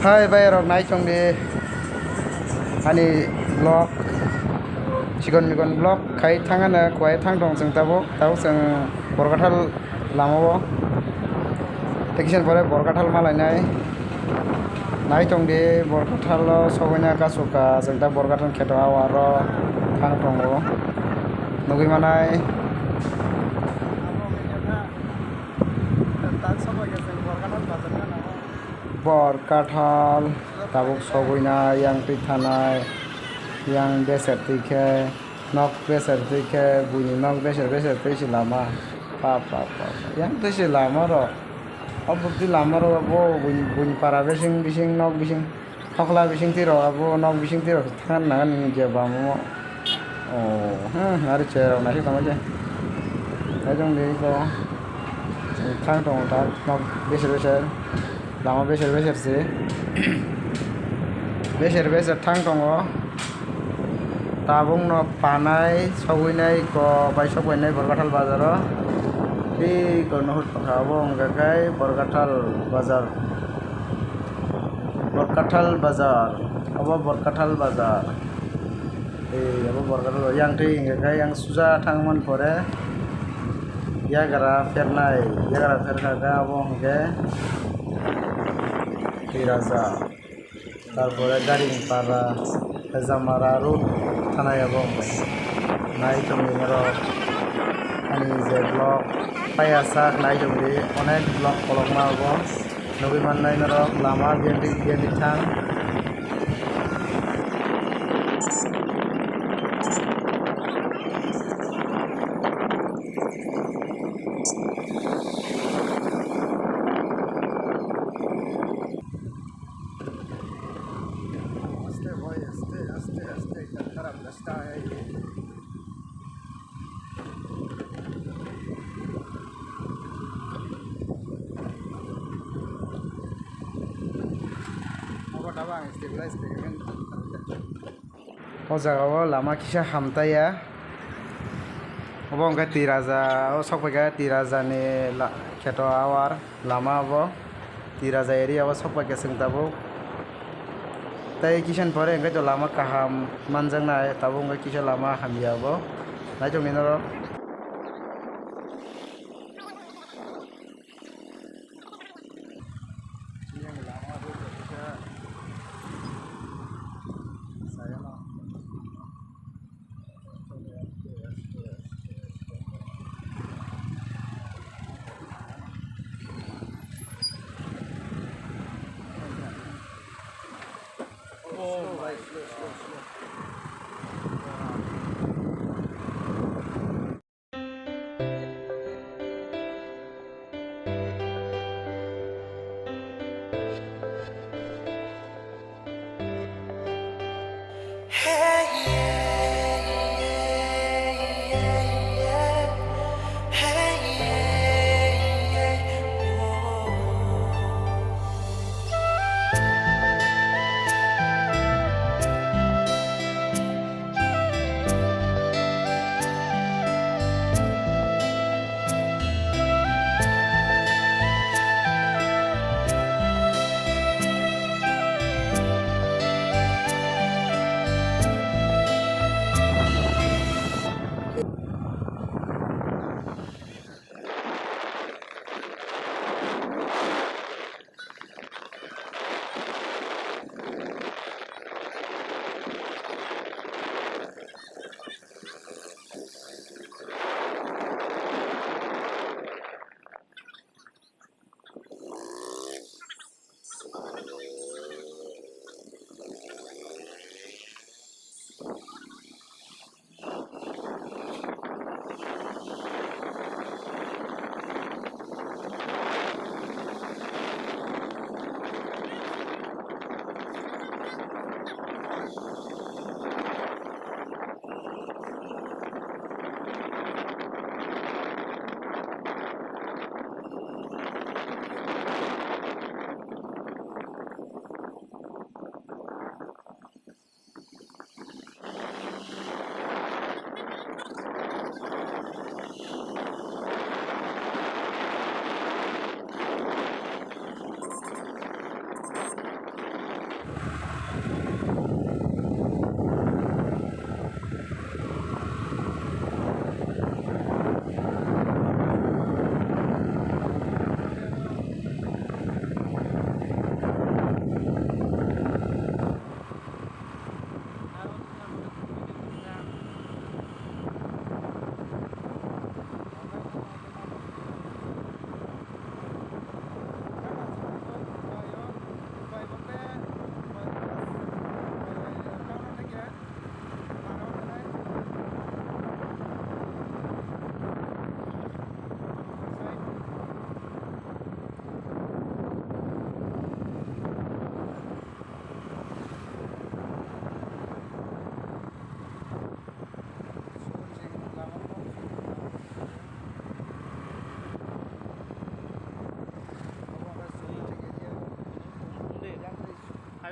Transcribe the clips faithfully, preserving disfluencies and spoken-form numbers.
Hai bai rok, nai tong di ani vlog, chikon mikon vlog khai thangana kuai thang tong chwng tabuk, tabuk chwng Borkathal lama o. Tei kisa pore Borkathal malainai. Nai tong di, Borkathal o sogwina kasu ka, chwng ta Borkathal kheto awar o thang tongo. Nugwi manai. Borkathal tabuk sogwina yang twi thanai, yang beser twi khe, nok beser twi khe, buini nok beser beser twi se lama. Pa, pa, pa, pa. Yang twi se lama rok. O bwtwi lama rok bo buini, buini para bising, bising, nok bising. Thokla bising twi rok abo, nok bising twi rok thang nang je bam o. O, hmm, ari che rok naisik tongma je. Hai jong di ko. Thang tongo ta, nok beser beser. Lama beser beser se. Beser beser thang tongo. Tabuk no panai sogwinai ko bai sogwinai Borkathal bazar o. Tei ko nohor pakha obo wngkha khe Borkathal bazar. Borkathal bazar, obo Borkathal bazar. Ei, obo Borkathal bazar. Yang twi hingkha khe yang suja thangmani pore yagra phernai, yagra pherkha khe abo hingkhe Tiraja. Tarpore Garingpara, Hejamara road thanai abo hingkhe. Nai tongdi norok ani je vlog paiya sak nai tongdi, onek vlog kolokma abo. Nugwi mannai norok lama gedi gedi thang. Aste bhai, aste, aste, aste, ekta kharap rasta hai ye. Obo tabang stabilize khaikhe. O jaga o lama kisa hamtaiya. Obo hwnkhe Tiraja o sokphaikha, Tiraja ni la-, kheto awar lama obo. Tiraja area o sokphaikha chwng tabuk. Tei kisa ni pore hwnkhe to lama kaham manjaknai, tabuk hwnkhe kisa lama hamya obo. Naitokni norok.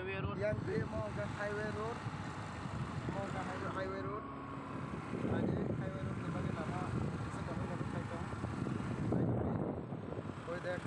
Yang twi mo hwnkha highway road. Mo hwnkha highway, highway road. Ani highway road ni bagwi lama kisa kotor kotor khai tong. Oi dek.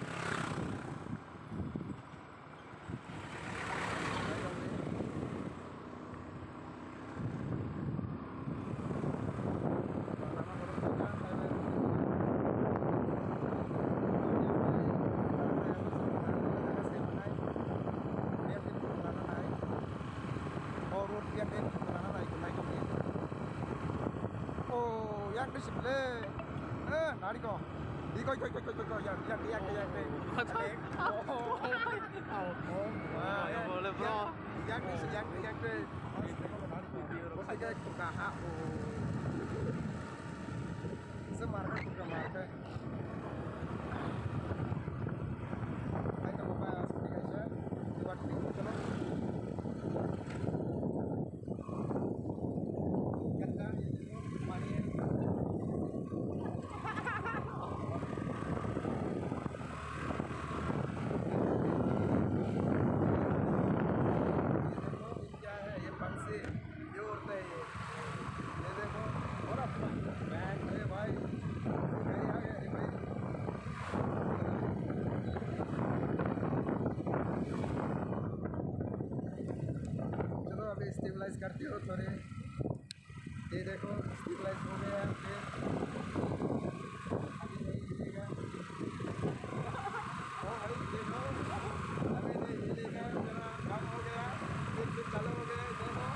Oh, yang di sebelah. Eh, nari ko. Di ko, ko, ko, ko, ko, ko, yang, yang, yang, yang, yang. Oh, oh, oh. Oh, wah, ya, ya, boleh, bro. Yang, yang di, yang, yang di. Bos lagi kurka ha, oh. Semar ka kurka mar ka. Hai, tak apa, seperti biasa. Buat ini, kalau चलो, अभी स्टेबलाइज करते हो थोड़े। ये देखो, स्टेबलाइज हो गया है। अभी नहीं हिलेगा। ओ भाई, देखो, अभी नहीं हिलेगा, जरा कम हो गया, फिर, फिर चालू हो गया, देखो।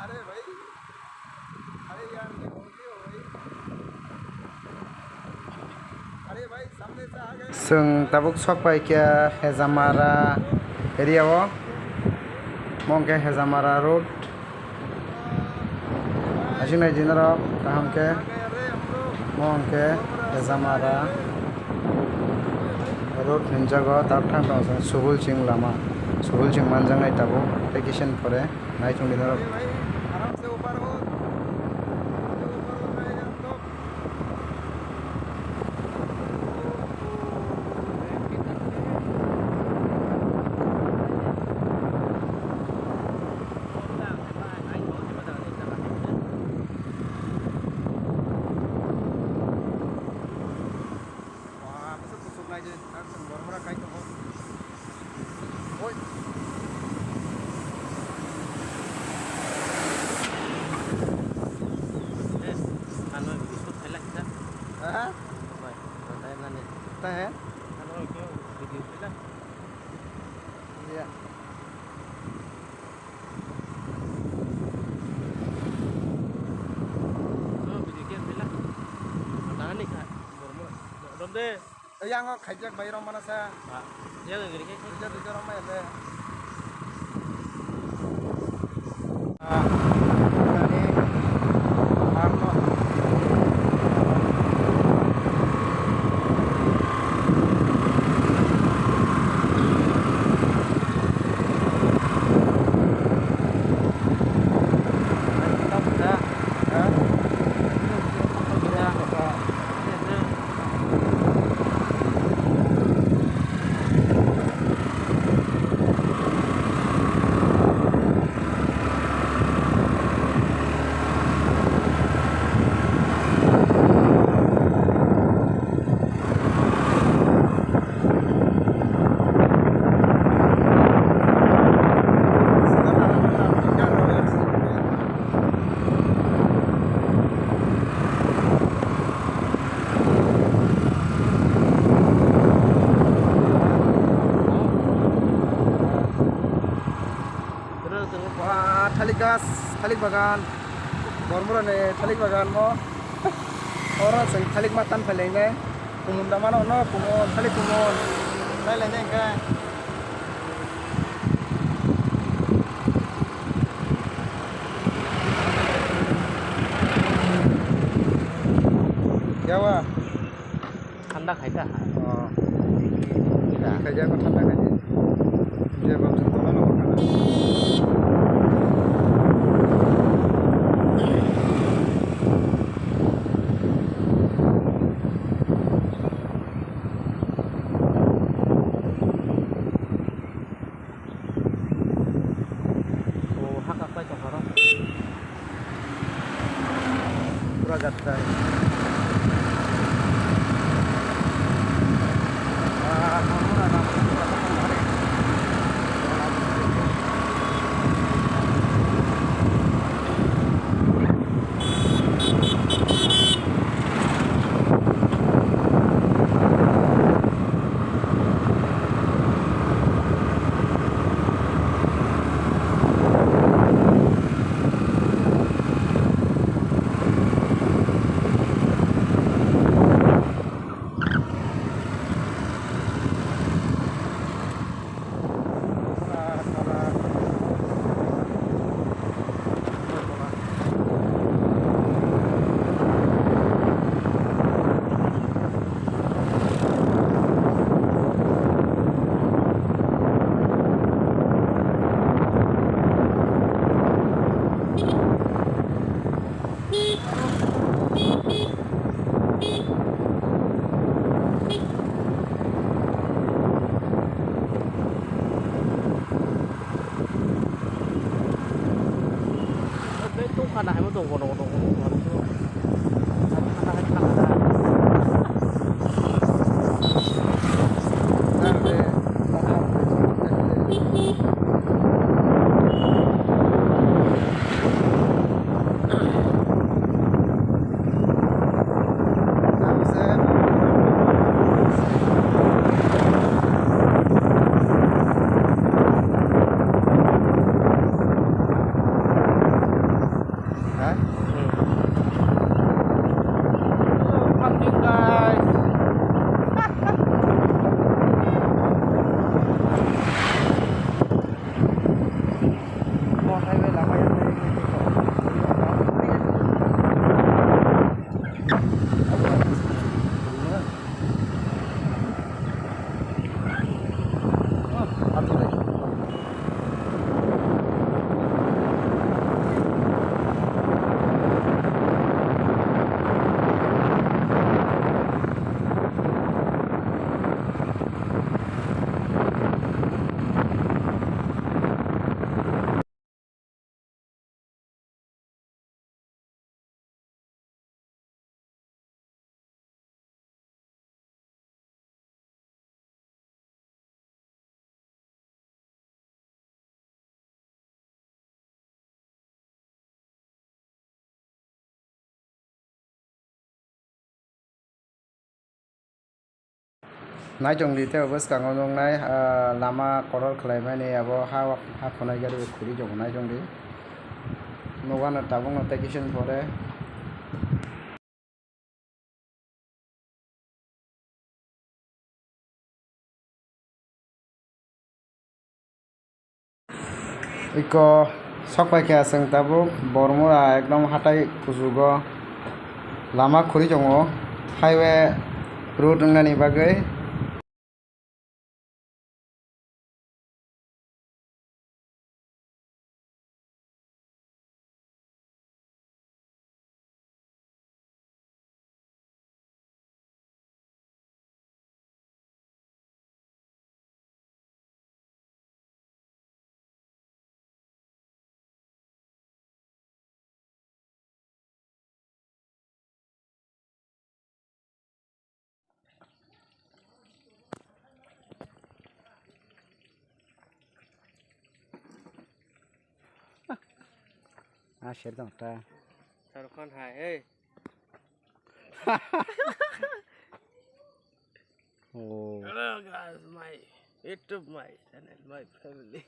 अरे भाई, अरे यार, ये हो गया भाई। अरे भाई, सामने से आ गया। Chwng tabuk sok pai khe Hejamara area o, mo hwnkhe Hejamara road. Aswk nai di norok kaham khe, mo hwnkhe Hejamara road hinjago, tabuk thang tongo chwng Subulching lama, Subulching manjaknai tabuk tei kisa ni pore naichung di norok. Wah, besok kusuk aja, langsung bormora kai toko. Oi. Eh, anu biskut khaila kita. Hah? Bai, bai, nani. Teh? Anu kyo video khaila. Iya. Yang khaijak bai rong mana sa. Yang gini ke. Duja duja rong mai le. Wah, thalik gas, thalik bagan. Bormura ni thalik bagan mo. Oro chwng thalik ma tan phai lai nai. Kumun da mano no, kumun, thalik kumun. Phai lai nai khe. Yawa. Thanda khai ta. Oh. Khaijak thanda khai. Je bam thanda no. Nahimo tong kono kono kono kono. Naichongdi tei bwskango nuknai, ah, lama kotor khlaimani abo ha, ha khwnai gari khuri tongo naichongdi. Nukano tabukno tei kisa pore. Iko sokpai kha chwng tabuk Bormura ekdom hatai kuchugo lama khuri tongo highway road wngnani bagwi. Ah, share dong ta. Shahrukh Khan hai, hey. Oh. Hello guys, my YouTube, my channel, my family.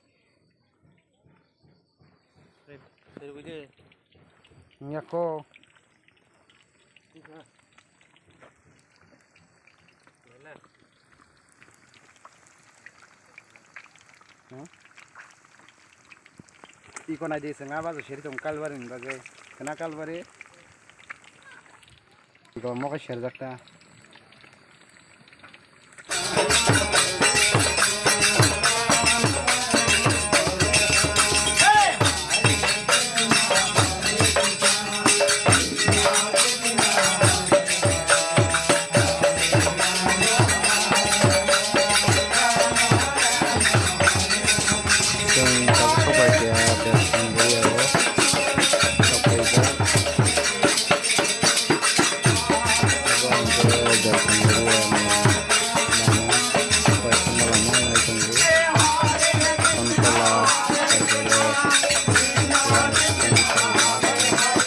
Nyako. Hmm? Iko nai di, sengha ba seri tong kalbari ni bagwi. Kena kalbari? Iko mo kai serjak ta. Chwng tabuk sok bai kha, abo ang khe jalkani ro